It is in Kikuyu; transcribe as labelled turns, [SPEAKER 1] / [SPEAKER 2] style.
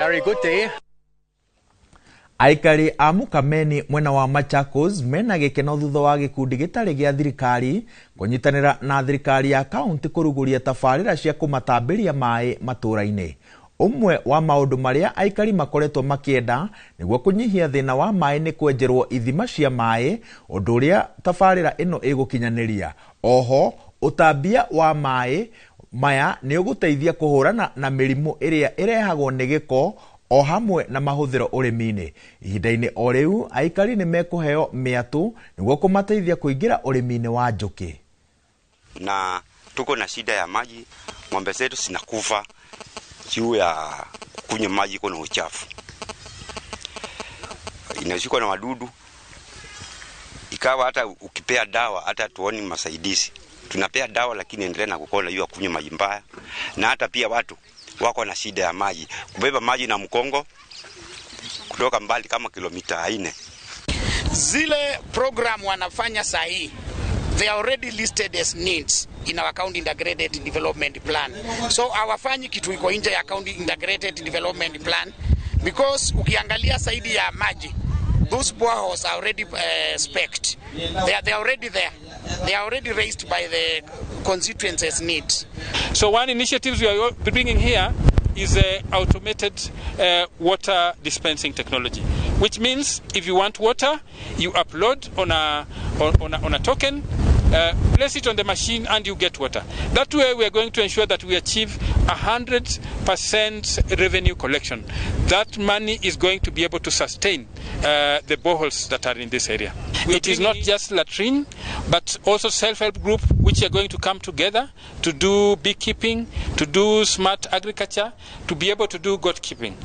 [SPEAKER 1] Very good day.
[SPEAKER 2] Aikari a Mukameni mwena wa Machakos mena gĩkeno thutha wa gĩkundi gĩtarĩ gĩa thirikari kũnyitanĩra na thirikari ya kaunti kũrugũria tabarĩra cia kũmatambĩria maĩ matũra-inĩ. Ũmwe wa maũndũ marĩa aikari makoretwo makĩenda nĩguo kũnyihia thĩna wa maĩ nĩ kwenjerwo ithima cia maĩ, ũndũ ũrĩa tabarĩra ĩno ĩgũkinyanĩria. Oho, ũtambia wa maĩ maya nĩ ũgũteithia kũhũrana na mĩrimũ ĩrĩa ĩrehagwo nĩ gĩko o hamwe na mahũthĩro ũrĩmi-inĩ. Ihinda-inĩ o rĩu, aikari nĩ mekũheo mĩatũ nĩguo kũmateithia kũingĩra ũrĩmi-inĩ wa njũkĩ.
[SPEAKER 3] Na tuko na shida ya maji, ng'ombe zetu zinakufa juu ya kunywa maji iko na uchafu, inashikwa na wadudu, ikawa hata ukipea dawa hata tuoni masaidizi. Tunapea dawa lakini endelea na kukola hiyo kunywa maji mbaya, na hata pia watu wako na shida ya maji, kubeba maji na mkongo kutoka mbali kama kilomita 4.
[SPEAKER 4] Zile program wanafanya sahi, they are already listed as needs in our county integrated development plan. So hawafanyi kitu iko nje ya county integrated development plan, because ukiangalia zaidi ya maji, those boreholes are already spec'd. They are already there. They are already raised by the constituencies needs.
[SPEAKER 5] So one initiative we are bringing here is a automated water dispensing technology, which means if you want water, you upload on a token, place it on the machine, and you get water. That way we are going to ensure that we achieve 100% revenue collection. That money is going to be able to sustain the boreholes that are in this area. It is not just latrine, but also self-help group, which are going to come together to do beekeeping, to do smart agriculture, to be able to do goat keeping.